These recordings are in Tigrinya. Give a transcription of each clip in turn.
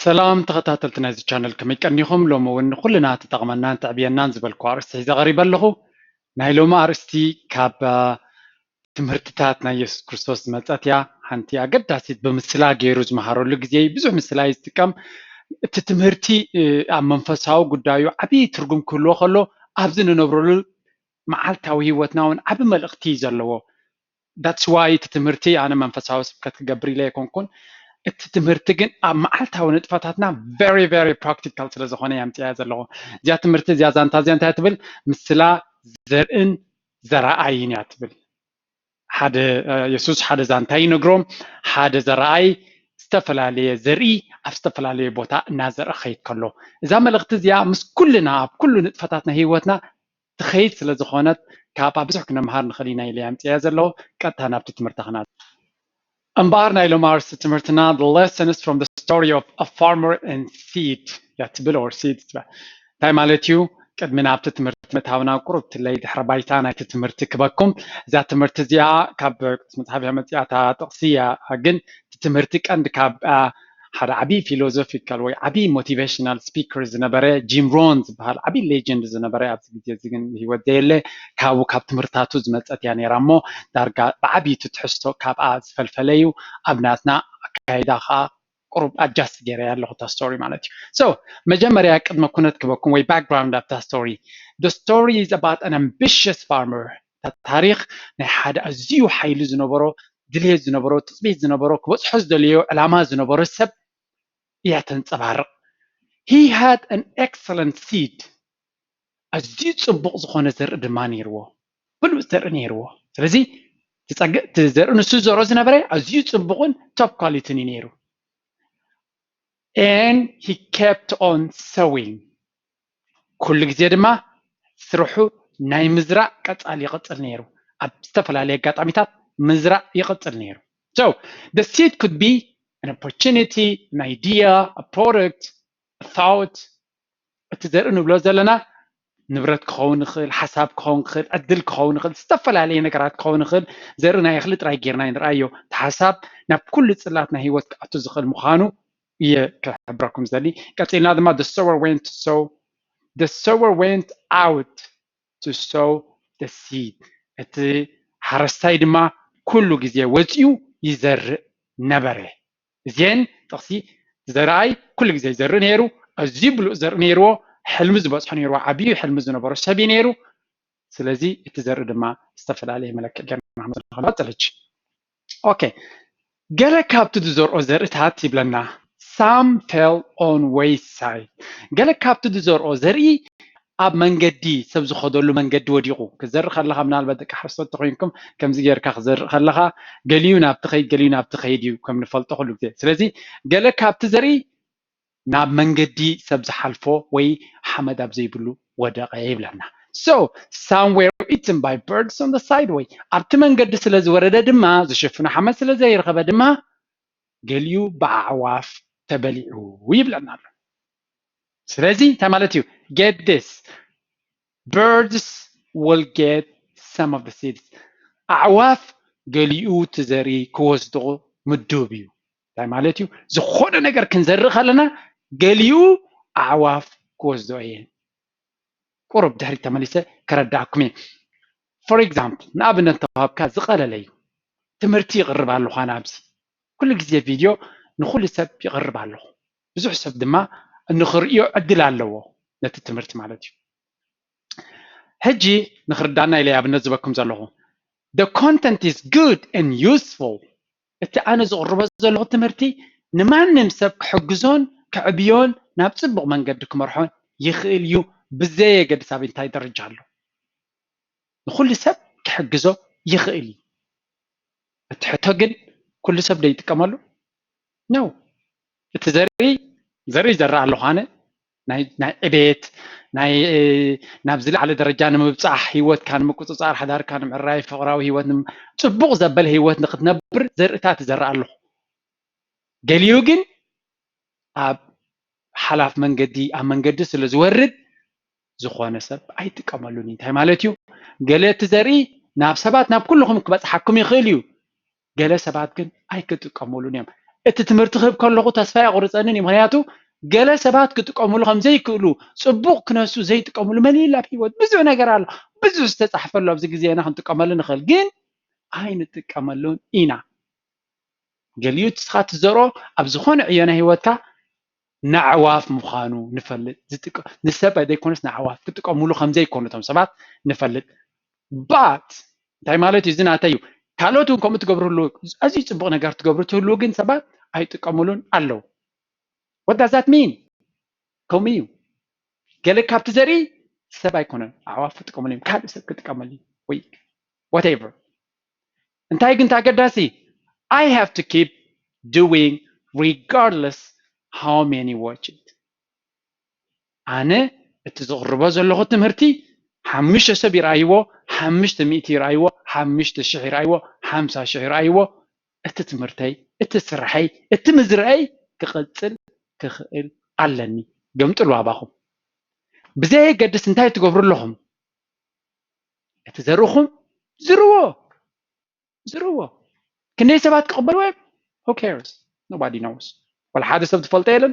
ሰላም ተኸታተልቲ ናይዚ ቻነል፣ ከመይ ቀኒኹም? ሎሚ እውን ንኹልና ትጠቕመናን ተዕብየናን ዝበልኩ ኣርእስቲ ሒዘ ቀሪበ ኣለኹ። ናይ ሎሚ ኣርእስቲ ካብ ትምህርትታት ናይ የሱስ ክርስቶስ ዝመጸት እያ። ሓንቲ ኣገዳሲት፣ ብምስላ ገይሩ ዝመሃረሉ ግዜ ብዙሕ ምስላ እዩ ዝጥቀም። እቲ ትምህርቲ ኣብ መንፈሳዊ ጉዳዩ ዓብዪ ትርጉም ክህልዎ ከሎ፣ ኣብዚ ንነብረሉ መዓልታዊ ህይወትና እውን ዓቢ መልእኽቲ እዩ ዘለዎ። That's why እቲ ትምህርቲ ኣነ መንፈሳዊ ስብከት ክገብር ኢለ ኣይኮንኩን። እቲ ትምህርቲ ግን ኣብ መዓልታዊ ንጥፈታትና very very practical ስለ ዝኾነ እየ ኣምፅያ ዘለኹ። እዚኣ ትምህርቲ እዚኣ ዛንታ እዚኣ እንታይ ትብል? ምስላ ዘርእን ዘረኣይን እያ ትብል። ሓደ የሱስ ሓደ ዛንታ ይነግሮም። ሓደ ዘረኣይ ዝተፈላለየ ዘርኢ ኣብ ዝተፈላለየ ቦታ እናዘርአ ኸይድ ከሎ፣ እዛ መልእኽቲ እዚኣ ምስ ኩልና ኣብ ኩሉ ንጥፈታት ናይ ህይወትና ትኸይድ ስለ ዝኾነት፣ ካብኣ ብዙሕ ክነምሃር ንኽእል ኢና ኢለ ኣምፅያ ዘለኹ። ቀጥታ ናብቲ ትምህርቲ ኽና እምበኣር ናይ ሎማርሲ ትምህርትና the lessons from the story of a farmer and seed እያ ትብል። Or seed ትብል እንታይ ማለት እዩ? ቅድሚ ናብቲ ትምህርቲ ምእታውና ቁሩብ ትለይ ድሕረ ባይታ ናይቲ ትምህርቲ ክበኩም። እዛ ትምህርቲ እዚኣ ካብ ቅዱስ መጽሓፍ እያ መጺኣታ ጥቕሲ እያ፣ ግን እቲ ትምህርቲ ቀንዲ ካብ ሓደ ዓብዪ ፊሎዞፊካል ወይ ዓብዪ ሞቲቬሽናል ስፒከር ዝነበረ ጂም ሮን ዝበሃል ዓብዪ ሌጀንድ ዝነበረ፣ ኣብዚ ግዜ እዚ ግን ብህይወት ዘየለ፣ ካብኡ ካብ ትምህርታቱ ዝመጸት እያ ነይራ እሞ ዳርጋ ብዓብዪ እቲ ትሕዝቶ ካብኣ ዝፈልፈለ እዩ። ኣብ ናትና ኣካይዳ ከዓ ቁሩብ ኣጃስት ገይረያ ኣለኹ እታ ስቶሪ ማለት እዩ። So መጀመርያ ቅድመ ኩነት ክበኩም ወይ ባክግራውንድ ኣብታ ስቶሪ። The story is about an ambitious farmer። እታ ታሪኽ ናይ ሓደ ኣዝዩ ሓይሊ ዝነበሮ፣ ድልየት ዝነበሮ፣ ትፅቢት ዝነበሮ፣ ክበፅሖ ዝደለዮ ዕላማ ዝነበሮ ሰብ እያ ተንፀባርቕ። He had an excellent seed። ኣዝዩ ጽቡቕ ዝኾነ ዘርኢ ድማ ነይርዎ። ብሉጽ ዘርኢ ነይርዎ። ስለዚ እቲ ጸግ-፣ እቲ ዘርኢ ንሱ ዝዘርኦ ዝነበረ ኣዝዩ ጽቡቕን ቶፕ ኳሊቲን እዩ ነይሩ። And he kept on sowing። ኩሉ ግዜ ድማ ስርሑ ናይ ምዝራእ ቀጻሊ ይቕጽል ነይሩ። ኣብ ዝተፈላለየ ኣጋጣሚታት ምዝራእ ይቕጽል ነይሩ። So the seed could be an opportunity, an idea, a product, a thought። እቲ ዘርኢ ንብሎ ዘለና ንብረት ክኸውን ይኽእል፣ ሓሳብ ክኸውን ይኽእል፣ ዕድል ክኸውን ይኽእል፣ ዝተፈላለየ ነገራት ክኸውን ይኽእል። ዘርኢ ናይ እኽሊ ጥራይ ጌርና ኣይንርኣዮ። እቲ ሓሳብ ናብ ኩሉ ጽላት ናይ ህይወት ክኣቱ ዝኽእል ምዃኑ እየ ክሕብረኩም ዝደሊ። ቀጺልና ድማ the sower went to sow, the sower went out to sow the seed። እቲ ሓረስታይ ድማ ኩሉ ግዜ ወጺኡ ይዘርእ ነበረ። እዚኤን ጥቕሲ፣ ዘርኣይ ኩሉ ግዜ ይዘርእ ነይሩ። ኣዝዩ ብሉጽ ዘርኢ ነይርዎ። ሕልሚ ዝበጽሖ ነይርዎ። ዓብዩ ሕልሚ ዝነበሮ ሰብ እዩ ነይሩ። ስለዚ እቲ ዘርኢ ድማ ዝተፈላለየ መለክዕ ጌርና ክንወስዶ ንኽእል። ቀጽል ሕጂ። ኦኬ፣ ገለ ካብቲ ዝዘርኦ ዘርእታት ይብለና። Some fell on wayside። ገለ ካብቲ ዝዘርኦ ዘርኢ ኣብ መንገዲ፣ ሰብ ዝኸደሉ መንገዲ ወዲቑ። ክዘርእ ከለኻ ምናልባት ደቂ ሓረስቶት ተኾይንኩም ከምዚ ጌርካ ክዘርእ ከለኻ ገሊኡ ናብቲ ኸይድ፣ ገሊኡ ናብቲ ኸይድ እዩ ከም ንፈልጦ ኩሉ ግዜ። ስለዚ ገለ ካብቲ ዘርኢ ናብ መንገዲ ሰብ ዝሓልፎ ወይ ሓመድ ኣብ ዘይብሉ ወደቐ ይብለና። So some were eaten by birds on the sideway። ኣብቲ መንገዲ ስለ ዝወረደ ድማ፣ ዝሽፍኖ ሓመድ ስለ ዘይረኸበ ድማ ገሊኡ ብኣዕዋፍ ተበሊዑ ይብለና ኣሎ። ስለዚ እንታይ ማለት እዩ? Get this, birds will get some of the seeds። ኣዕዋፍ ገሊኡ እቲ ዘርኢ ክወስዶ ምዱብ እዩ። እንታይ ማለት እዩ? ዝኾነ ነገር ክንዘርእ ከለና ገሊኡ ኣዕዋፍ ክወስዶ እየን። ቁሩብ ድሕሪት ተመሊሰ ከረድኣኩም እየ። For example፣ ንኣብነት ተዋሃብካ ዝቐለለ እዩ። ትምህርቲ ይቕርብ ኣለኹ ኣነ ኣብዚ። ኩሉ ግዜ ቪድዮ ንኹሉ ሰብ ይቕርብ ኣለኹ። ብዙሕ ሰብ ድማ ንኽርእዮ ዕድል ኣለዎ፣ ነቲ ትምህርቲ ማለት እዩ። ሕጂ ንኽርዳና ኢለ ኣብነት ዝበኩም ዘለኹ። The content is good and useful። እቲ ኣነ ዝቕርቦ ዘለኹ ትምህርቲ ንማንም ሰብ ክሕግዞን ከዕብዮን ናብ ጽቡቕ መንገዲ ክመርሖን ይኽእል እዩ፣ ብዘየገድስ ኣብ እንታይ ደረጃ ኣሎ። ንኹሉ ሰብ ክሕግዞ ይኽእል እዩ። እቲ ሕቶ ግን ኩሉ ሰብ ዶ ይጥቀመሉ? ነው። እቲ ዘርኢ፣ ዘርኢ ይዘርእ ኣለኹ ኣነ። ናይ፣ ናይ ዕቤት፣ ናይ፣ ናብ ዝለዓለ ደረጃ ንምብጻሕ፣ ህይወትካ ንምቁጽጻር፣ ሓዳርካ ንምዕራይ፣ ፍቕራዊ ህይወት ንም-፣ ጽቡቕ ዘበለ ህይወት ንኽትነብር ዘርእታት ይዘርእ ኣለኹ። ገሊኡ ግን ኣብ ሓላፍ መንገዲ፣ ኣብ መንገዲ ስለ ዝወርድ ዝኾነ ሰብ ኣይጥቀመሉን እዩ። እንታይ ማለት እዩ? ገለ እቲ ዘርኢ ናብ ሰባት፣ ናብ ኩልኹም ክበጽሓኩም ይኽእል እዩ። ገለ ሰባት ግን ኣይክጥቀመሉን እዮም። እቲ ትምህርቲ ክህብ ከለኹ ተስፋ የቑርፀንን እዩ። ምክንያቱ ገለ ሰባት ክጥቀምሉ ከም ዘይክእሉ፣ ፅቡቕ ክነሱ ዘይጥቀምሉ መሊል ኣብ ህይወት ብዙሕ ነገር ኣሎ። ብዙሕ ዝተፃሕፈሉ ኣብዚ ግዜና ክንጥቀመሉ ንኽእል፣ ግን ኣይንጥቀመሉን ኢና። ገሊኡ ንስኻ ትዘርኦ ኣብ ዝኾነ ዕዮ ናይ ህይወትካ ንኣዕዋፍ ምዃኑ ንፈልጥ። ዝጥቀ-፣ ንሰብ ዘይኮነስ ንኣዕዋፍ ክጥቀምሉ ከም ዘይኮኑ እቶም ሰባት ንፈልጥ። But እንታይ ማለት እዩ? እዚ ናተይ እዩ። ካልኦት እውን ከምኡ ትገብርሉ፣ ኣዝዩ ጽቡቕ ነገር ትገብሩ ትህልዉ፣ ግን ሰባት ኣይጥቀምሉን ኣለዉ። What does that mean? ከምኡ እዩ። ገለ ካብቲ ዘርኢ ሰብ ኣይኮነን፣ ኣዕዋፍ ክጥቀምሉ እዮም፣ ካልእ ሰብ ክጥቀመሉ እዩ፣ ወይ whatever። እንታይ ግን እቲ ኣገዳሲ? I have to keep doing regardless how many watch it። ኣነ እቲ ዝቕርቦ ዘለኹ ትምህርቲ ሓሙሽተ ሰብ ይረኣይዎ፣ ሓሙሽተ ሚእቲ ይረኣይዎ፣ ሓሙሽተ ሽሕ ይረኣይዎ፣ ሓምሳ ሽሕ ይረኣይዎ፣ እቲ ትምህርተይ፣ እቲ ስራሐይ፣ እቲ ምዝርኣይ ክቕጽል ክኽእል ኣለኒ። ገምጥሉ ኣባኹም። ብዘየገድስ እንታይ ትገብሩ ኣለኹም? እቲ ዘርእኹም ዝርዎ፣ ዝርዎ። ክንደይ ሰባት ክቕበልዎ እዮም? Who cares? Nobody knows። ወላ ሓደ ሰብ ዝፈልጦ የለን።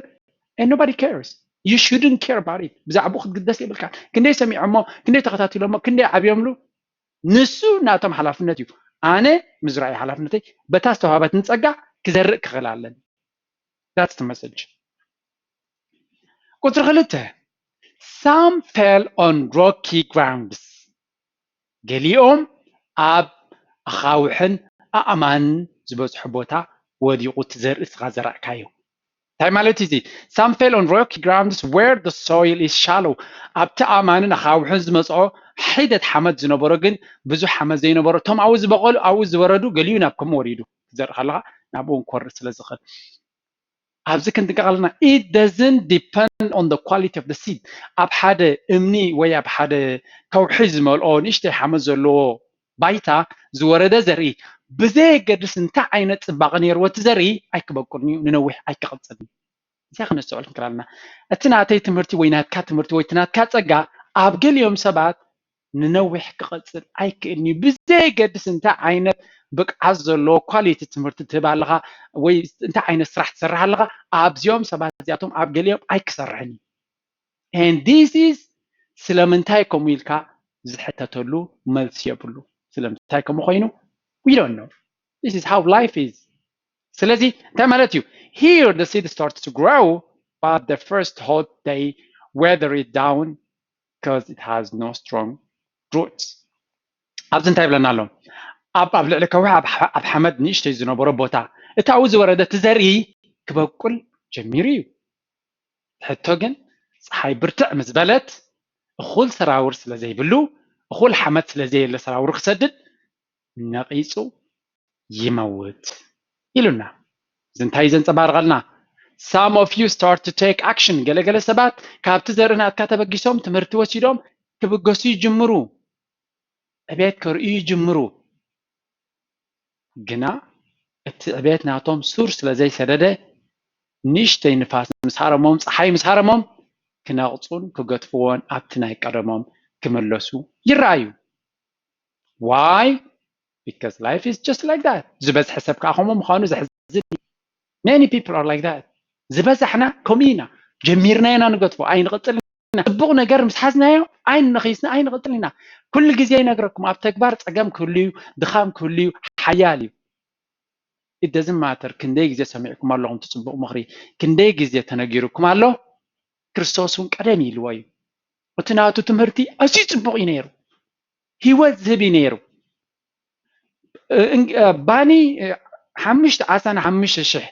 And nobody cares. You shouldn't care about it. ብዛዕባኡ ክትግደስ የብልካ። ክንደይ ሰሚዖሞ፣ ክንደይ ተኸታቲሎሞ፣ ክንደይ ዓብዮምሉ፣ ንሱ ናቶም ሓላፍነት እዩ። ኣነ ምዝራይ ሓላፍነተይ፣ በታ ዝተዋሃበትኒ ጸጋ ክዘርእ ክኽእል ኣለኒ። That's the message። ቁጽሪ ክልተ፣ some fell on rocky grounds። ገሊኦም ኣብ ኣኻውሕን ኣእማንን ዝበዝሖ ቦታ ወዲቑ፣ እቲ ዘርኢ እስኻ ዘራእካዮ። እንታይ ማለት እዩ እዚ? Some fell on rocky grounds where the soil is shallow። ኣብቲ ኣእማንን ኣኻውሕን ዝመጽኦ ሒደት ሓመድ ዝነበሮ፣ ግን ብዙሕ ሓመድ ዘይነበሮ፣ እቶም ኣብኡ ዝበቐሉ፣ ኣብኡ ዝወረዱ፣ ገሊኡ ናብ ከምኡ ወሪዱ፣ ክትዘርእ ከለኻ ናብኡ እውን ክወርድ ስለ ዝኽእል። ኣብዚ ክንጥንቀቕ ኣለና። It doesn't depend on the quality of the seed። ኣብ ሓደ እምኒ ወይ ኣብ ሓደ ከውሒ ዝመልኦ ንእሽተይ ሓመድ ዘለዎ ባይታ ዝወረደ ዘርኢ፣ ብዘየገድስ እንታይ ዓይነት ጽባቐ ነይርዎ፣ እቲ ዘርኢ ኣይክበቁልን እዩ፣ ንነዊሕ ኣይክቐጽልን እዩ። እዚኣ ክነስተውዕል ክንክእል ኣለና። እቲ ናተይ ትምህርቲ ወይ ናትካ ትምህርቲ ወይ እቲ ናትካ ጸጋ ኣብ ገሊኦም ሰባት ንነዊሕ ክቐጽል ኣይክእልን እዩ። ብዘየገድስ እንታይ ዓይነት ብቅዓት ዘለዎ ኳሊቲ ትምህርቲ ትህብ ኣለኻ ወይ እንታይ ዓይነት ስራሕ ትሰርሕ ኣለኻ፣ ኣብዚኦም ሰባት እዚኣቶም ኣብ ገሊኦም ኣይክሰርሕን እዩ። And this is ስለምንታይ ከምኡ ኢልካ ዝሕተተሉ መልሲ የብሉ። ስለምንታይ ከምኡ ኮይኑ? We don't know. This is how life is. ስለዚ እንታይ ማለት እዩ? Here the seed starts to grow, but the first hot day weather it down because it has no strong roots. ኣብዚ እንታይ ይብለና ኣሎ? ኣብ ኣብ ልዕሊ ከውሒ ኣብ ሓ-፣ ኣብ ሓመድ ንእሽተይ ዝነበሮ ቦታ፣ እቲ ኣብኡ ዝወረደ እቲ ዘርኢ ክበቁል ጀሚሩ እዩ። ሕቶ ግን፣ ጸሓይ ብርትዕ ምስ በለት፣ እኹል ሰራውር ስለ ዘይብሉ፣ እኹል ሓመድ ስለ ዘየለ ሰራውር ክሰድድ፣ ነቒጹ ይመውት ኢሉና። እዚ እንታይ እዩ ዘንጸባርቐልና? Some of you start to take action። ገለገለ ሰባት ካብቲ ዘርኢ ናትካ ተበጊሶም ትምህርቲ ወሲዶም ክብገሱ ይጅምሩ፣ ዕቤት ከርእዩ ይጅምሩ። ግና እቲ ዕቤት ናቶም ሱር ስለ ዘይሰደደ፣ ንእሽተይ ንፋስ ምስ ሃረሞም፣ ጸሓይ ምስ ሃረሞም፣ ክነቕጹን ክገድፍዎን ኣብቲ ናይ ቀደሞም ክምለሱ ይረኣዩ። Why? Because life is just like that። ዝበዝሐ ሰብ ከኣ ከምኡ ምዃኑ ዘሕዝን እዩ። Many people are like that። ዝበዛሕና ከምኡ ኢና። ጀሚርና ኢና ንገድፎ፣ ኣይንቕጽል ኢና። ጽቡቕ ነገር ምስ ሓዝናዮ ኣይንነኺስና፣ ኣይንቕጽል ኢና። ኩሉ ግዜ ይነግረኩም፣ ኣብ ተግባር ጸገም ክህሉ እዩ፣ ድኻም ክህሉ እዩ፣ ሓያል እዩ። It doesn't matter ክንደይ ግዜ ሰሚዕኩም ኣለኹም እቲ ጽቡቕ ምኽሪ፣ ክንደይ ግዜ ተነጊሩኩም ኣሎ። ክርስቶስ እውን ቀደም ኢልዎ እዩ። እቲ ናቱ ትምህርቲ ኣዝዩ ጽቡቕ እዩ ነይሩ። ህይወት ዝህብ እዩ ነይሩ። እ-፣ እን-፣ እ፣ ባኒ፣ እ፣ ሓሙሽተ ዓሳ ንሓሙሽተ ሽሕ፣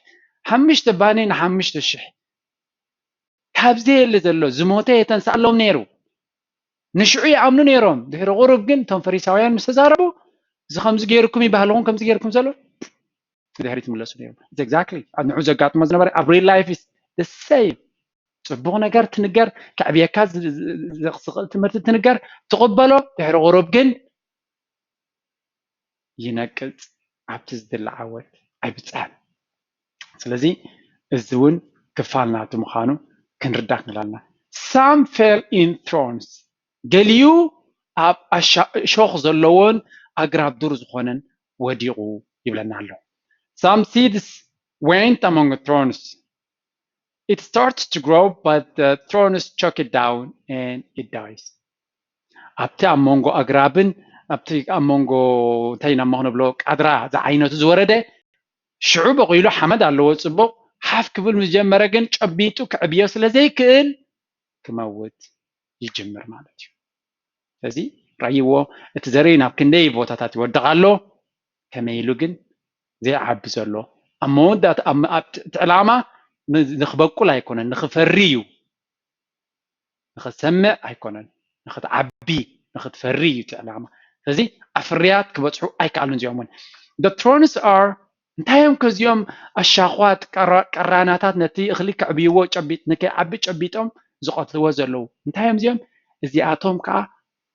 ሓሙሽተ ባኒ ንሓሙሽተ ሽሕ። ካብ ዘየለ ዘሎ ዝሞተ የተንስኣሎም ነይሩ። ንሽዑ ይኣምኑ ነይሮም። ድሕሪ ቁሩብ ግን እቶም ፈሪሳውያን ምስ ተዛረቡ፣ እዚ ከምዚ ገይርኩም እዩ፣ ባህልኹም ከምዚ ገይርኩም ዘሎ፣ ንድሕሪት ይምለሱ ነይሮም። It's exactly ንዑ ዘጋጥሞ ዝነበረ ኣብ real life is the same። ጽቡቕ ነገር ትንገር፣ ከዕብየካ ዝ-፣ ዝ-፣ ዝ-፣ ዝኽእል ትምህርቲ ትንገር፣ ትቕበሎ፣ ድሕሪ ቁሩብ ግን ይነቅጽ፣ ኣብቲ ዝድለ ዓወት ኣይብጽሕን። ስለዚ እዚ እውን ክፋል ናቱ ምዃኑ ክንርዳእ ክንክእል ኣለና። Some fell in thorns፣ ገሊኡ ኣብ ኣሻ-፣ እሾኽ ዘለዎን ኣግራብ ዱር ዝኾነን ወዲቑ ይብለና ኣሎ። Some seeds went among the thorns. It starts to grow, but the thorns choke it down and it dies. ኣብቲ ኣብ መንጎ ኣግራብን ኣብቲ ኣብ መንጎ እንታይ ኢና እሞ ክንብሎ ቃድራ ዝዓይነቱ ዝወረደ ሽዑ በቒሉ ሓመድ ኣለዎ ጽቡቕ ሓፍ ክብል ምስ ጀመረ ግን ጨቢጡ ክዕብዮ ስለ ዘይክእል ክመውት ይጅምር ማለት እዩ። ስለዚ ራእይዎ እቲ ዘርኢ ናብ ክንደይ ቦታታት ይወድቕ ኣሎ ከመይ ኢሉ ግን ዘይዓቢ ዘሎ ኣብ መወዳእታ እቲ ዕላማ ንክበቁል ኣይኮነን ንክፈሪ እዩ ንክትሰምዕ ኣይኮነን ንክትዓቢ ንክትፈሪ እዩ እቲ ዕላማ ስለዚ ኣፍርያት ክበፅሑ ኣይከኣሉን እዚኦም እውን the thorns are እንታይ እዮም ከዚኦም ኣሻኳት ቀራናታት ነቲ እኽሊ ከዕብይዎ ጨቢጥ ንከይዓቢ ጨቢጦም ዝቐትልዎ ዘለዉ እንታይ እዮም እዚኦም እዚኣቶም ከዓ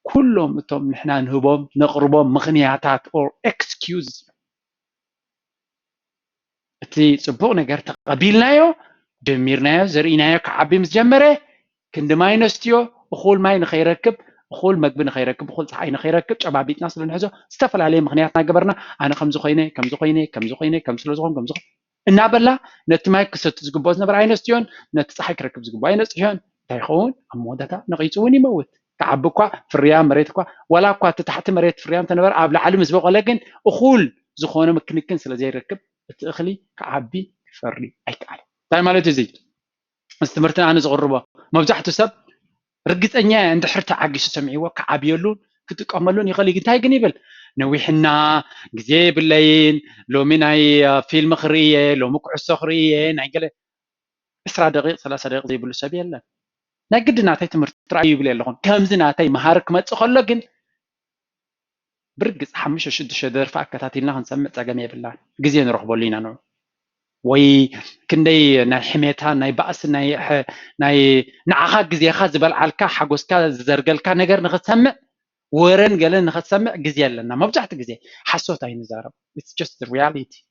ኩሎም እቶም ንሕና ንህቦም ነቕርቦም ምኽንያታት or excuse እቲ ፅቡቕ ነገር ተቐቢልናዮ ደሚርናዮ ዘርኢናዮ ክዓቢ ምስ ጀመረ ክንዲ ማይ ነስትዮ እኹል ማይ ንኸይረክብ እኹል መግቢ ንኸይረክብ እኹል ፀሓይ ንኸይረክብ ጨባቢጥና ስለ ንሕዞ ዝተፈላለየ ምኽንያት እናገበርና ኣነ ከምዚ ኮይነ ከምዚ ኮይነ ከምዚ ኮይነ ከም ስለ ዝኾን ከምዚ እናበላ ነቲ ማይ ክሰቲ ዝግብኦ ዝነበረ ኣይነስትዮን ነቲ ፀሓይ ክረክብ ዝግብኦ ኣይነፅሕዮን እንታይ ይኸውን ኣብ መወዳእታ ነቒፁ እውን ይመውት ክዓቢ እኳ ፍርያ መሬት እኳ ዋላ እኳ እቲ ታሕቲ መሬት ፍርያ እንተነበረ ኣብ ላዕሊ ምስ በቆለ ግን እኹል ዝኾነ ምክንክን ስለ ዘይረክብ እቲ እኽሊ ክዓቢ ክፈሪ ኣይከኣል እንታይ ማለት እዚ እዚ ትምህርቲ ኣነ ዝቕርቦ መብዛሕትኡ ሰብ ርግፀኛ እየ እንድሕር ተዓጊሱ ሰሚዕዎ ክዓብየሉን ክጥቀመሉን ይኽእል እዩ እንታይ ግን ይብል ነዊሕና ግዜ የብለይን ሎሚ ናይ ፊልም ክርኢ እየ ሎሚ ኩዕሶ ክርኢ እየ ናይ ገለ ዕስራ ደቂቕ ሰላሳ ደቂቕ ዘይብሉ ሰብ የለን ናይ ግዲ ናተይ ትምህርቲ ርኣዩ ይብል ኣለኹን ከምዚ ናተይ መሃሪ ክመፅእ ከሎ ግን ብርግፅ ሓሙሽተ ሽዱሽተ ደርፊ ኣከታቲልና ክንሰምዕ ፀገም የብላን ግዜ ንረኽበሉ ኢና ንዑ ወይ ክንደይ ናይ ሕሜታ ናይ ባእሲ ናይ ናይ ንዓኻ ግዜኻ ዝበልዓልካ ሓጎስካ ዝዘርገልካ ነገር ንኽትሰምዕ ወረን ገለን ንኽትሰምዕ ግዜ ኣለና መብዛሕትኡ ግዜ ሓሶት ኣይንዛረብ it's just the reality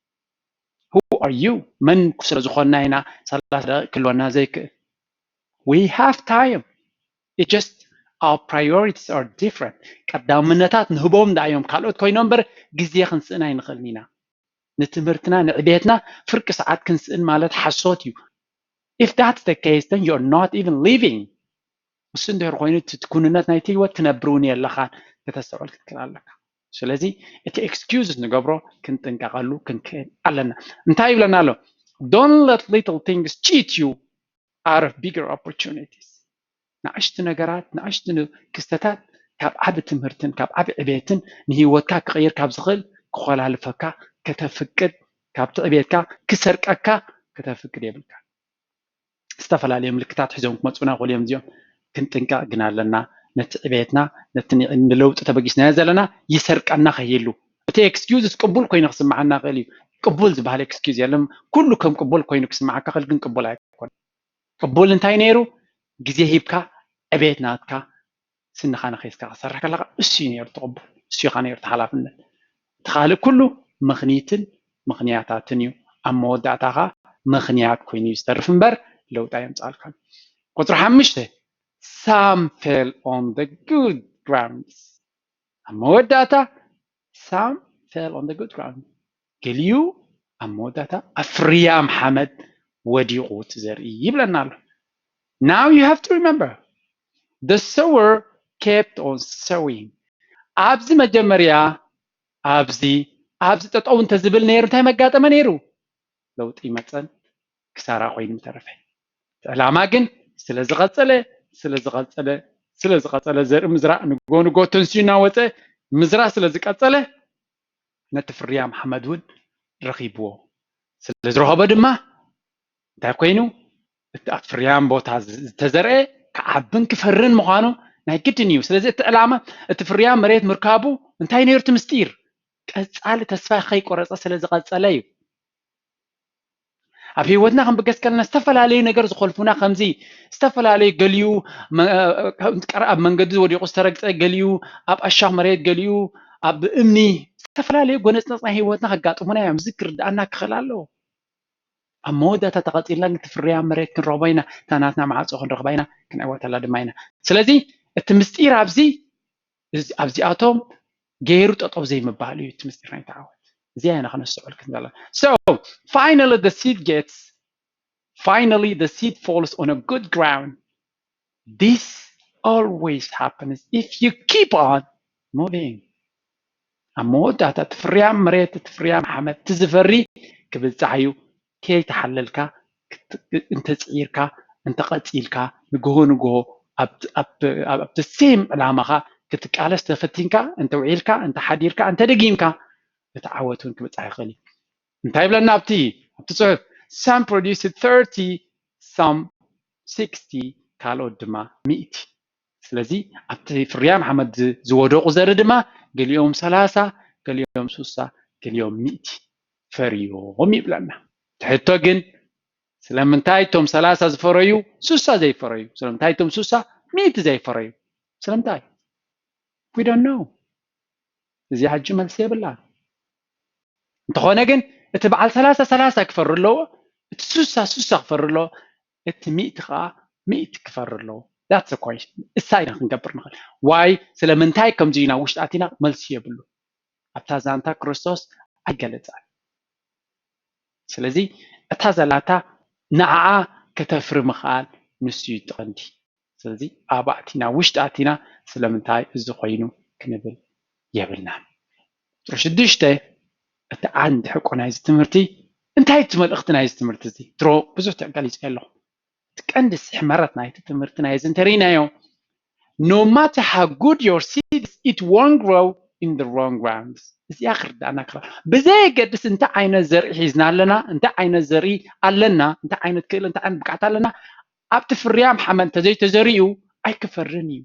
who are you መን ስለ ዝኾንና ኢና ሰላሳ ደቂቕ ክህልወና ዘይክእል we have time it just our priorities are different ቀዳምነታት ንህቦም ዳ እዮም ካልኦት ኮይኖም እምበር ግዜ ክንስእን ኣይንኽእልን ኢና ንትምህርትና ንዕቤትና ፍርቂ ሰዓት ክንስእን ማለት ሓሶት እዩ if that's the case then you're not even living እሱ እንድሕር ኮይኑ እቲ ኩንነት ናይቲ ህይወት ትነብር እውን የለኻን ከተስተውዕል ክትክእል ኣለካ ስለዚ እቲ excuse ንገብሮ ክንጥንቀቐሉ ክንክእል ኣለና እንታይ ይብለና ኣሎ don't let little things cheat you out of bigger opportunities ንኣሽቱ ነገራት ንኣሽቱ ክስተታት ካብ ዓቢ ትምህርትን ካብ ዓቢ ዕቤትን ንህይወትካ ክቕይር ካብ ዝኽእል ክኾላልፈካ ከተፍቅድ ካብ ትዕቤትካ ክሰርቀካ ከተፍቅድ የብልካ ዝተፈላለዩ ምልክታት ሒዞም ክመፁና ይኽእሉ እዮም እዚኦም ክንጥንቀቕ ግን ኣለና ነቲ ዕቤትና ነቲ ንለውጢ ተበጊስናዮ ዘለና ይሰርቀና ከይህሉ እቲ excuse ቅቡል ኮይኑ ክስምዓና ይኽእል እዩ ቅቡል ዝበሃል excuse የለን ኩሉ ከም ቅቡል ኮይኑ ክስምዓካ ክእል ግን ቅቡል ኣይኮን ቅቡል እንታይ ነይሩ ግዜ ሂብካ ዕቤት ናትካ ስንኻ ነኺስካ ክሰርሕ ከለካ እሱ እዩ ነይሩ ትቕቡል እሱ ኢኻ ነይሩ ተሓላፍነት እቲ ካልእ ኩሉ ምኽኒትን ምኽንያታትን እዩ ኣብ መወዳእታኻ ምኽንያት ኮይኑ እዩ ዝተርፍ እምበር ለውጢ ኣየምፃልካን ቁፅሪ ሓሙሽተ some fell on the good grounds ኣብ መወዳእታ some fell on the good ground ገሊኡ ኣብ መወዳእታ ኣብ ፍርያም ሓመድ ወዲቑ እቲ ዘርኢ ይብለና ኣሎ now you have to remember the sower kept on sowing ኣብዚ መጀመርያ ኣብዚ ኣብዚ ጠጠው እንተዝብል ነይሩ እንታይ መጋጠመ ነይሩ ለውጢ ይመፀን ክሳራ ኮይኑ ምተረፈ እቲ ዕላማ ግን ስለ ዝቐፀለ ስለ ዝቐፀለ ስለ ዝቐፀለ ዘርኢ ምዝራእ ንጎ ንጎ ተንስዩ እናወፀ ምዝራእ ስለ ዝቀፀለ ነቲ ፍርያም ሓመድ እውን ረኺብዎ ስለ ዝረኸቦ ድማ እንታይ ኮይኑ እቲ ኣብ ፍርያም ቦታ ዝተዘርአ ክዓብን ክፈርን ምዃኑ ናይ ግድን እዩ ስለዚ እቲ ዕላማ እቲ ፍርያም መሬት ምርካቡ እንታይ ነይሩ እቲ ምስጢር ቀፃሊ ተስፋ ከይቆረፀ ስለ ዝቐፀለ እዩ ኣብ ህይወትና ክንብገስ ከለና ዝተፈላለዩ ነገር ዝኮልፉና ከምዚ ዝተፈላለዩ ገሊኡ ኣብ መንገዲ ወዲቁ ዝተረግፀ ገሊኡ ኣብ ኣሻኽ መሬት ገሊኡ ኣብ እምኒ ዝተፈላለዩ ጎነፅነፅ ናይ ህይወትና ከጋጥሙና እዮም እዚ ክርድኣና ክኽእል ኣለዎ ኣብ መወዳእታ ተቐፂልና ግን ትፍርያ መሬት ክንረኽቦ ኢና እታ ናትና መዓፆ ክንረኽባ ኢና ክንዕወተላ ድማ ኢና ስለዚ እቲ ምስጢር ኣብዚ ኣብዚኣቶም ገይሩ ጠጠው ዘይምባል እዩ እቲ ምስጢር ናይ ተዓወት እዚኣ ኢና ክነስተውዕል ክንደላ። So finally the seed gets finally the seed falls on a good ground. This always happens if you keep on moving. ኣብ መወዳእታ እቲ ፍርያም መሬት፣ እቲ ፍርያም ሓመድ፣ እቲ ዝፈሪ ክብጻሕ እዩ። ከይተሓለልካ እንተፅዒርካ እንተቐፂልካ ንግሆ ንግሆ ኣብቲ ሴም ዕላማኻ ክትቃለስ ተፈቲንካ እንተውዒልካ እንተሓዲርካ እንተደጊምካ እቲ ዓወት እውን ክብፃሕ ይኽእል እዩ። እንታይ ይብለና ኣብቲ ኣብቲ ፅሑፍ? Some produced thirty, some sixty, ካልኦት ድማ ሚእቲ። ስለዚ ኣብቲ ፍርያም ሓመድ ዝወደቑ ዘርኢ ድማ ገሊኦም ሰላሳ፣ ገሊኦም ሱሳ፣ ገሊኦም ሚእቲ ፈርዮም ይብለና። ትሕቶ ግን ስለምንታይ እቶም ሰላሳ ዝፈረዩ ሱሳ ዘይፈረዩ? ስለምንታይ እቶም ሱሳ ሚእቲ ዘይፈረዩ? ስለምንታይ? We don't know። እዚኣ ሕጂ መልሲ የብላን። እንተኾነ ግን እቲ በዓል ሰላሳ ሰላሳ ክፈሪ ኣለዎ፣ እቲ ሱሳ ሱሳ ክፈሪ ኣለዎ፣ እቲ ሚእቲ ከዓ ሚእቲ ክፈሪ ኣለዎ። That's the question። እሳ ኢና ክንገብር ንኽእል። ዋይ ስለምንታይ ከምዚ ኢና ውሽጢ ኣቲና መልሲ የብሉ። ኣብታ ዛንታ ክርስቶስ ኣይገለጻን። ስለዚ እታ ዘላታ ንዓኣ ከተፍሪ ምኽኣል ንሱ እዩ እቲ ቀንዲ። ስለዚ ኣብ ኣቲና ውሽጢ ኣቲና ስለምንታይ እዚ ኮይኑ ክንብል የብልናን። ቁፅሪ ሽዱሽተ እቲ ዓንዲ ሕቆ ናይዚ ትምህርቲ እንታይ እቲ መልእኽቲ ናይዚ ትምህርቲ እዚ ድሮ ብዙሕ ተገሊፀ ኣለኹ። እቲ ቀንዲ ስሕመረት ናይቲ ትምህርቲ ናይዚ እንተርኢናዮ no matter how good your seeds it won't grow in the wrong grounds። እዚኣ ክርዳእና ክራ ብዘየገድስ እንታይ ዓይነት ዘርኢ ሒዝና ኣለና እንታይ ዓይነት ዘርኢ ኣለና እንታይ ዓይነት ክእል እንታይ ዓይነት ብቃት ኣለና ኣብቲ ፍርያም ሓመድ እንተዘይተዘሪኡ ኣይክፈርን እዩ።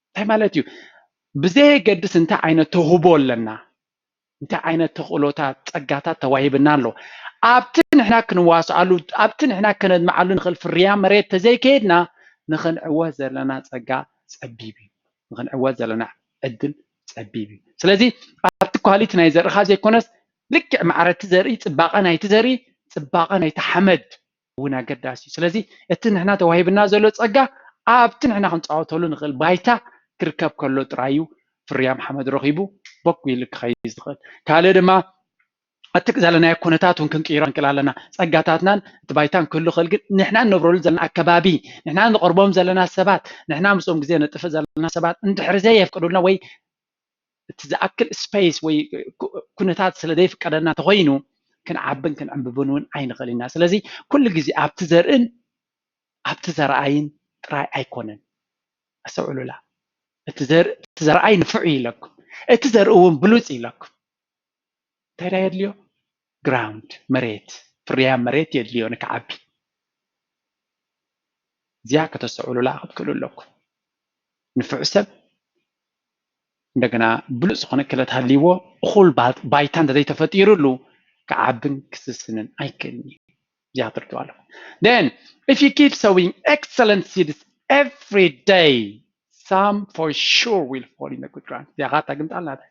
እንታይ ማለት እዩ? ብዘየገድስ እንታይ ዓይነት ተውህቦ ኣለና እንታይ ዓይነት ተኽእሎታት ጸጋታት ተዋሂብና ኣሎ ኣብቲ ንሕና ክንዋስኣሉ ኣብቲ ንሕና ከነድምዓሉ ንኽእል ፍርያ መሬት ተዘይከየድና ንኽንዕወት ዘለና ጸጋ ጸቢብ እዩ። ንኽንዕወት ዘለና ዕድል ጸቢብ እዩ። ስለዚ ኣብቲ ኳሊቲ ናይ ዘርእኻ ዘይኮነስ ልክዕ ማዕረቲ ዘርኢ ጽባቐ ናይቲ ዘርኢ ጽባቐ ናይቲ ሓመድ እውን ኣገዳሲ እዩ። ስለዚ እቲ ንሕና ተዋሂብና ዘሎ ጸጋ ኣብቲ ንሕና ክንጻወተሉ ንኽእል ባይታ ክርከብ ከሎ ጥራይ እዩ ፍርያም ሓመድ ረኺቡ በኩ ኢሉ ክኸይድ ዝኽእል። ካልእ ድማ እቲ ዘለናዮ ኩነታት እውን ክንቅይሮ ንክእል ኣለና። ጸጋታትናን እቲ ባይታን ክህሉ ክእል ግን ንሕና ንነብረሉ ዘለና ኣከባቢ፣ ንሕና ንቐርቦም ዘለና ሰባት፣ ንሕና ምስኦም ግዜ ነጥፍእ ዘለና ሰባት እንድሕሪ ዘየፍቅዱልና ወይ እቲ ዝኣክል ስፔስ ወይ ኩነታት ስለ ዘይፍቀደና እንተኮይኑ ክንዓብን ክንዕንብብን እውን ኣይንኽእል ኢና። ስለዚ ኩሉ ግዜ ኣብቲ ዘርእን ኣብቲ ዘርኣይን ጥራይ ኣይኮነን። ኣስተውዕሉላ። እቲ ዘርኣይ ንፉዕ እዩ ኢለኩም፣ እቲ ዘርኢ እውን ብሉፅ እዩ ኢለኩም። እንታይ ዳ የድልዮ? ግራውንድ መሬት፣ ፍርያም መሬት የድልዮ ንክዓቢ። እዚኣ ከተስተውዕሉላ ክትክእሉ ኣለኩም። ንፉዕ ሰብ እንደገና ብሉፅ ዝኾነ ክእለት ሃልይዎ እኹል ባይታ እንተዘይተፈጢሩሉ ክዓብን ክስስንን ኣይክእልን እዩ። እዚኣ ክትርድኡ ኣለኩም። Then if you keep sowing excellent seeds every day, some for sure will fall in the good ground. እዚኣ ካታ ግምጣል ናታ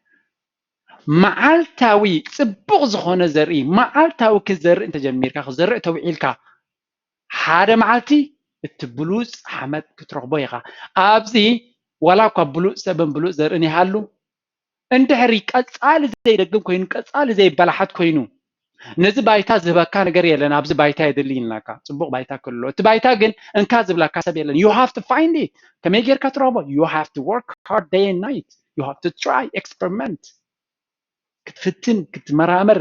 መዓልታዊ ፅቡቕ ዝኾነ ዘርኢ መዓልታዊ ክዘርኢ እንተጀሚርካ ክዘርእ ተውዒልካ ሓደ መዓልቲ እቲ ብሉፅ ሓመድ ክትረኽቦ ኢኻ። ኣብዚ ዋላ እኳ ብሉፅ ሰብን ብሉፅ ዘርእን ይሃሉ እንድሕሪ ቀፃሊ ዘይደግም ኮይኑ ቀፃሊ ዘይበላሓት ኮይኑ ነዚ ባይታ ዝህበካ ነገር የለን ኣብዚ ባይታ የድልይ ኢልናካ ፅቡቅ ባይታ ክሎ እቲ ባይታ ግን እንካ ዝብላካ ሰብ የለን you have to find it ከመይ ጌርካ ትረኽቦ you have to work hard day and night you have to try experiment ክትፍትን ክትመራመር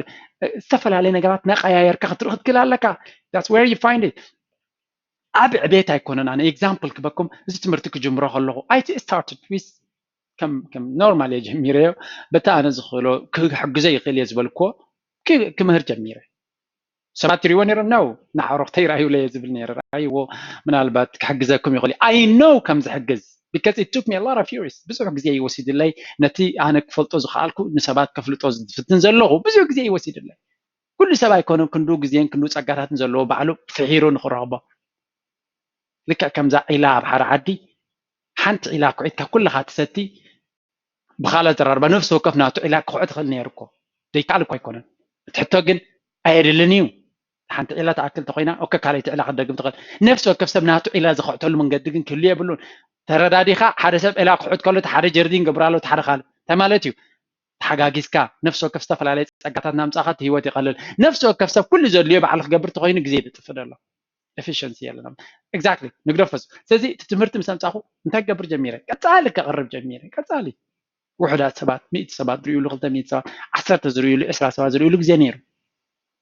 ዝተፈላለዩ ነገራት ናቀያየርካ ክትርኢ ክትክእል ኣለካ that's where you find it ኣብ ዕቤት ኣይኮነን ኣነ example ክበኩም እዚ ትምህርቲ ክጅምሮ ከለኹ I started with ከም ከም ኖርማል እየ ጀሚረዮ በታ ኣነ ዝኽእሎ ክሕግዞ ይኽእል እየ ዝበልክዎ ክምህር ጀሚረ ሰባት ይሪእዎ ነይሮም ነው ንዓሮክተይ ራእዩለ እየ ዝብል ነይረ ራእይዎ ምናልባት ክሕግዘኩም ይኽእል I know ከም ዝሕግዝ because it took me a lot of years ብዙሕ ግዜ ይወሲድለይ ነቲ ኣነ ክፈልጦ ዝኽኣልኩ ንሰባት ከፍልጦ ዝፍትን ዘለኹ ብዙሕ ግዜ ይወሲድለይ ኩሉ ሰብ ኣይኮነን ክንዱ ግዜን ክንዱ ጸጋታትን ዘለዎ ባዕሉ ፍሒሩ ንኽረኽቦ ልክዕ ከምዛ ዒላ ኣብ ሓደ ዓዲ ሓንቲ ዒላ ኩዒትካ ኩልኻ ትሰቲ ብኻልእ ኣዘራርባ ነፍሲ ወከፍ ናቱ ዒላ ክኹዕት ይኽእል ነይሩ እኮ ዘይከኣል እኮ ኣይኮነን እቲ ሕቶ ግን ኣየድልን እዩ ሓንቲ ዒላ ትኣክል ተኮይና ኦከ ካልኣይቲ ዒላ ክትደግም ትኽእል ነፍሲ ወከፍ ሰብ ናቱ ዒላ ዝኽዕተሉ መንገዲ ግን ክህሉ የብሉን ተረዳዲኻ ሓደ ሰብ ዒላ ክሑት ከሎ ሓደ ጀርዲን ገብራሎ ሓደ ካልእ እንታይ ማለት እዩ ተሓጋጊዝካ ነፍሲ ወከፍ ዝተፈላለየ ፀጋታት እናምፃእካ እቲ ህይወት ይቐልል። ነፍሲ ወከፍ ሰብ ኩሉ ዘድልዮ ባዕሉ ክገብር ተኮይኑ ግዜ ይጥፍእ ዘሎ። ኤፊሽንሲ የለና። ኤግዛክትሊ፣ ንግደፎ። ስለዚ እቲ ትምህርቲ ምስ ኣምፃኹ እንታይ ክገብር ጀሚረ? ቀፃሊ ከቕርብ ጀሚረ። ቀፃሊ ውሑዳት ሰባት፣ ሚእቲ ሰባት ዝርእዩሉ፣ ክልተ ሚእቲ ሰባት፣ ዓሰርተ ዝርእዩሉ፣ ዕስራ ሰባት ዝርእዩሉ ግዜ ነይሩ።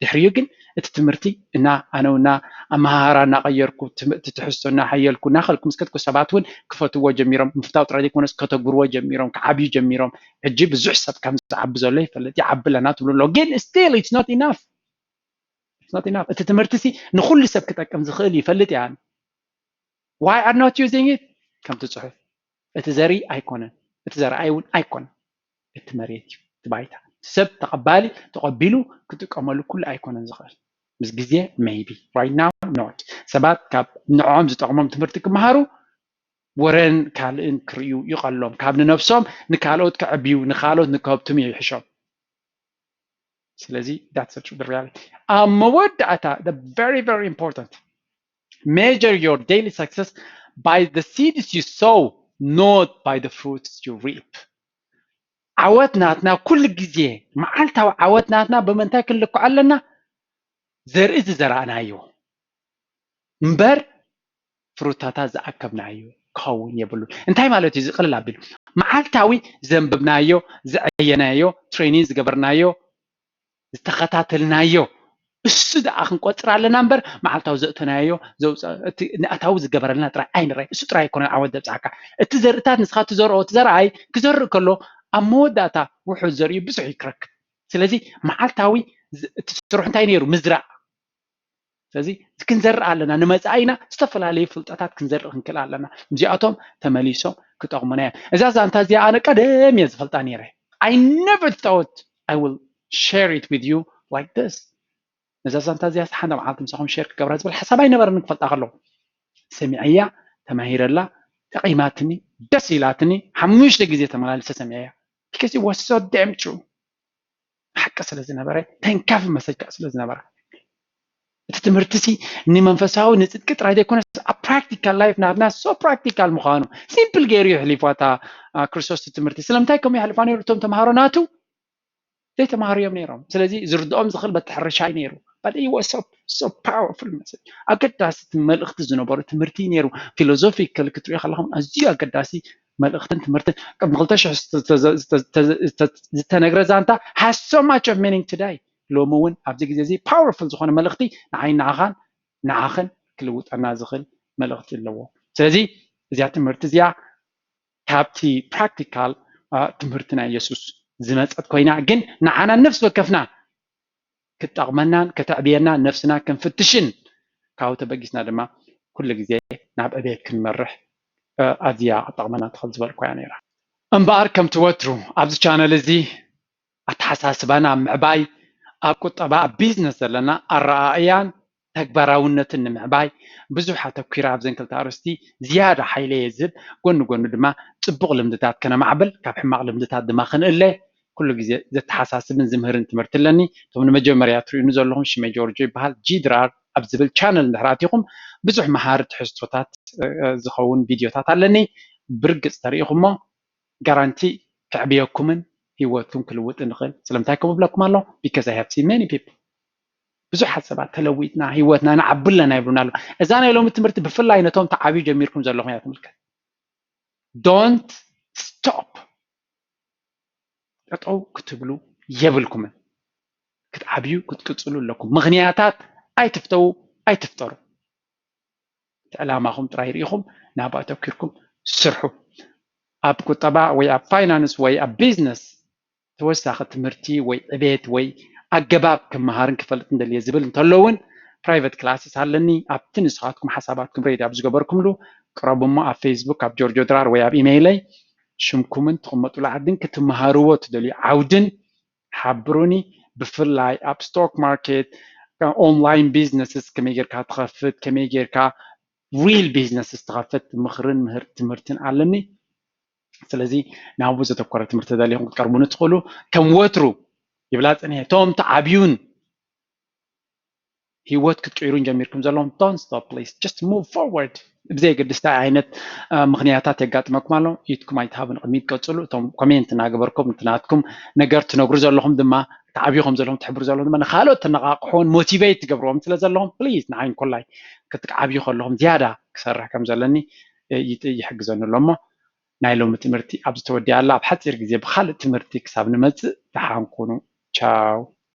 ድሕሪኡ ግን እቲ ትምህርቲ እና ኣነ እና ኣመሃህራ እናቐየርኩ፣ ትም- እቲ ትሕዝቶ እናሓየልኩ እናኸልኩ ምስ ከድኩ፣ ሰባት እውን ክፈትዎ ጀሚሮም። ምፍታው ጥራይ ዘይኮነስ ከተግብርዎ ጀሚሮም፣ ክዓብዩ ጀሚሮም። ሕጂ ብዙሕ ሰብ ከም ዝዓቢ ዘሎ ይፈልጥ። ይዓቢ ኣለና ትብሉ ኣሎ፣ ግን still it's not enough. It's not enough። እቲ ትምህርቲ ሲ ንኹሉ ሰብ ክጠቅም ዝኽእል ይፈልጥ እያ። Why are not using it? ከምቲ ፅሑፍ፣ እቲ ዘርኢ ኣይኮነን፣ እቲ ዘርኣይ እውን ኣይኮነን፣ እቲ መሬት እዩ፣ እቲ ባይታ። ሰብ ተቐባሊ ተቐቢሉ ክጥቀመሉ ኩሉ ኣይኮነን ዝኽእል። ምስ ግዜ maybe, right now not። ሰባት ካብ ንዕኦም ዝጠቕሞም ትምህርቲ ክመሃሩ ወረን ካልእን ክርእዩ ይቐሎም። ካብ ንነብሶም ንካልኦት ከዕብዩ፣ ንካልኦት ንከብትሙ ይሕሾም። ስለዚ that's the truth, the reality። ኣብ መወዳእታ, the very, very important, measure your daily success by the seeds you sow, not by the fruits you reap. ዓወት ናትና ኩሉ ግዜ፣ መዓልታዊ ዓወት ናትና ብምንታይ ክንልክዖ ኣለና? ዘርኢ ዝዘራእናዮ እምበር ፍሩታታት ዝኣከብናዮ ክኸውን የብሉን። እንታይ ማለት እዩ? ዝቕልል ኣቢሉ፣ መዓልታዊ ዘንብብናዮ፣ ዝዓየናዮ፣ ትሬኒንግ ዝገበርናዮ፣ ዝተኸታተልናዮ፣ እሱ ደኣ ክንቆፅር ኣለና እምበር፣ መዓልታዊ ዘእተናዮ፣ ዘውፀ- እቲ ንኣታዊ ዝገበረልና ጥራይ ኣይንረይ። እሱ ጥራይ ኣይኮነን ዓወት ዘብፅሓካ። እቲ ዘርእታት ንስኻ ትዘርኦ፣ እቲ ዘርኣይ ክዘርእ ከሎ፣ ኣብ መወዳእታ ውሑድ ዘርእዩ ብዙሕ ይክረክብ። ስለዚ መዓልታዊ ዝ- እቲ ስርሑ እንታይ ነይሩ? ምዝራእ። ስለዚ ክንዘርእ ኣለና፣ ንመጻኢና ዝተፈላለዩ ፍልጠታት ክንዘርእ ክንክእል ኣለና። እዚኣቶም ተመሊሶም ክጠቕሙና እዮም። እዛ ዛንታ እዚኣ ኣነ ቀደም እየ ዝፈልጣ ነይረ። I never thought I will share it with you like this. ነዛ ዛንታ እዚኣ ሓንቲ መዓልቲ ምሳኹም ሼር ክገብራ ዝብል ሓሳብ ኣይነበረን ክፈልጣ ከለኹ። ሰሚዐያ፣ ተማሂረላ፣ ጠቒማትኒ፣ ደስ ኢላትኒ፣ ሓሙሽተ ግዜ ተመላሊሰ ሰሚዐያ። Because it was so damn true። ሓቂ ስለ ዝነበረ፣ ተንካፊ መሰጃ ስለ ዝነበረ፣ እቲ ትምህርቲ ሲ ንመንፈሳዊ ንፅድቂ ጥራይ ዘይኮነስ ኣብ ፕራክቲካል ላይፍ ናትና so ፕራክቲካል ምዃኑ ሲምፕል ገይሩ የሕሊፋ እታ ክርስቶስ እቲ ትምህርቲ። ስለምንታይ ከምኡ የሕልፋ ነይሩ? እቶም ተምሃሮ ናቱ ዘይተምሃሩ እዮም ነይሮም። ስለዚ ዝርድኦም ዝኽእል በቲ ሕርሻ እዩ ነይሩ። But it was so, so powerful message። ኣገዳሲ መልእኽቲ ዝነበሩ ትምህርቲ እዩ ነይሩ። ፊሎዞፊካል ክትሪኦ ከለኹም ኣዝዩ ኣገዳሲ መልእኽትን ትምህርትን ቅድሚ ክልተ ሽሕ ዝተነግረ ዛንታ has so much of meaning today። ሎሚ እውን ኣብዚ ግዜ እዚ ፓወርፉል ዝኾነ መልእኽቲ ንዓይ ንዓኻን ንዓኽን ክልውጠና ዝኽእል መልእኽቲ ኣለዎ። ስለዚ እዚኣ ትምህርቲ እዚኣ ካብቲ ፕራክቲካል ትምህርቲ ናይ የሱስ ዝመፀት ኮይና ግን ንዓና ነፍሲ ወከፍና ክትጠቕመናን ከተዕብየና ነፍስና ክንፍትሽን ካብኡ ተበጊስና ድማ ኩሉ ግዜ ናብ ዕቤት ክንመርሕ ኣዝያ ክትጠቕመና ትኽእል ዝበልኩ እያ ነይራ። እምበኣር ከምቲ ወትሩ ኣብዚ ቻነል እዚ ኣተሓሳስባና ኣብ ምዕባይ ኣብ ቁጠባ ኣብ ቢዝነስ ዘለና ኣረኣእያን ተግባራውነትን ንምዕባይ ብዙሕ ኣተኲረ ኣብዘን ክልተ ኣርእስቲ ዝያዳ ሓይለ እየ ዝህብ። ጎኒ ጎኒ ድማ ፅቡቕ ልምድታት ከነማዕብል ካብ ሕማቕ ልምድታት ድማ ክንእለ ኩሉ ግዜ ዘተሓሳስብን ዝምህርን ትምህርቲ ኣለኒ። እቶም ንመጀመርያ ትርእዩኒ ዘለኹም ሽመይ ጆርጆ ይበሃል። ጂ ድራር ኣብ ዝብል ቻነል እንድሕር ኣቲኹም ብዙሕ መሃሪ ትሕዝቶታት ዝኸውን ቪድዮታት ኣለኒ። ብርግፅ ተሪኢኹሞ ጋራንቲ ከዕብየኩምን ህይወትኩም ክልውጥ ንኽእል። ስለምንታይ ከምኡ ብለኩም ኣሎ? Because I have seen many people ብዙሓት ሰባት ተለዊጥና ህይወትና ንዓቢ ኣለና ይብሉና ኣለዉ። እዛ ናይ ሎሚ ትምህርቲ ብፍላይ ነቶም ተዓብዩ ጀሚርኩም ዘለኹም እያ ትምልከት። Don't stop። ጠጠው ክትብሉ የብልኩምን። ክትዓብዩ ክትቅፅሉ ኣለኩም። ምኽንያታት ኣይትፍተዉ ኣይትፍጠሩ። እቲ ዕላማኹም ጥራይ ርኢኹም ናብኡ ኣተኪርኩም ስርሑ። ኣብ ቁጠባ ወይ ኣብ ፋይናንስ ወይ ኣብ ቢዝነስ ተወሳኺ ትምህርቲ ወይ ዕቤት ወይ ኣገባብ ክመሃርን ክፈልጥን ደልየ ዝብል እንተሎ እውን ፕራይቨት ክላስስ ኣለኒ። ኣብቲ ንስኻትኩም ሓሳባትኩም ሬዲ ኣብ ዝገበርኩምሉ ቅረቡ እሞ ኣብ ፌስቡክ ኣብ ጆርጆ ድራር ወይ ኣብ ኢሜይለይ ሽምኩምን ትቕመጡሉ ዓድን ክትመሃርዎ ትደልዩ ዓውድን ሓብሩኒ። ብፍላይ ኣብ ስቶክ ማርኬት ኦንላይን ቢዝነስስ ከመይ ጌርካ ትኸፍት ከመይ ጌርካ ሪል ቢዝነስስ ትኸፍት ምኽርን ምህር ትምህርትን ኣለኒ። ስለዚ ናብኡ ዘተኮረ ትምህርቲ ተደሊኹም ክትቀርቡኒ ትኽእሉ። ከም ወትሩ ይብላ ፀኒሐ እቶም ተዓብዩን ህይወት ክትቅይሩን ጀሚርኩም ዘለኹም don't stop please just move forward። ብዘየገድስ እንታይ ዓይነት ምክንያታት የጋጥመኩም ኣሎ ኢድኩም ኣይትሃቡ ንቅድሚት ቀፅሉ። እቶም ኮሜንት እናገበርኩም ናትኩም ነገር ትነግሩ ዘለኹም ድማ ትዓብዩ ከም ዘለኹም ትሕብሩ ዘለኹም ድማ ንካልኦት ተነቃቅሕዎን ሞቲቬት ትገብርዎም ስለ ዘለኹም please ንዓይን ኮላይ ክትዓብዩ ከለኹም ዝያዳ ክሰርሕ ከም ዘለኒ ይሕግዘኒ ኣሎ እሞ ናይ ሎሚ ትምህርቲ ኣብዚ ተወዲኣ ኣላ። ኣብ ሓፂር ግዜ ብካልእ ትምህርቲ ክሳብ ንመፅእ ደሓን ኩኑ። ቻው።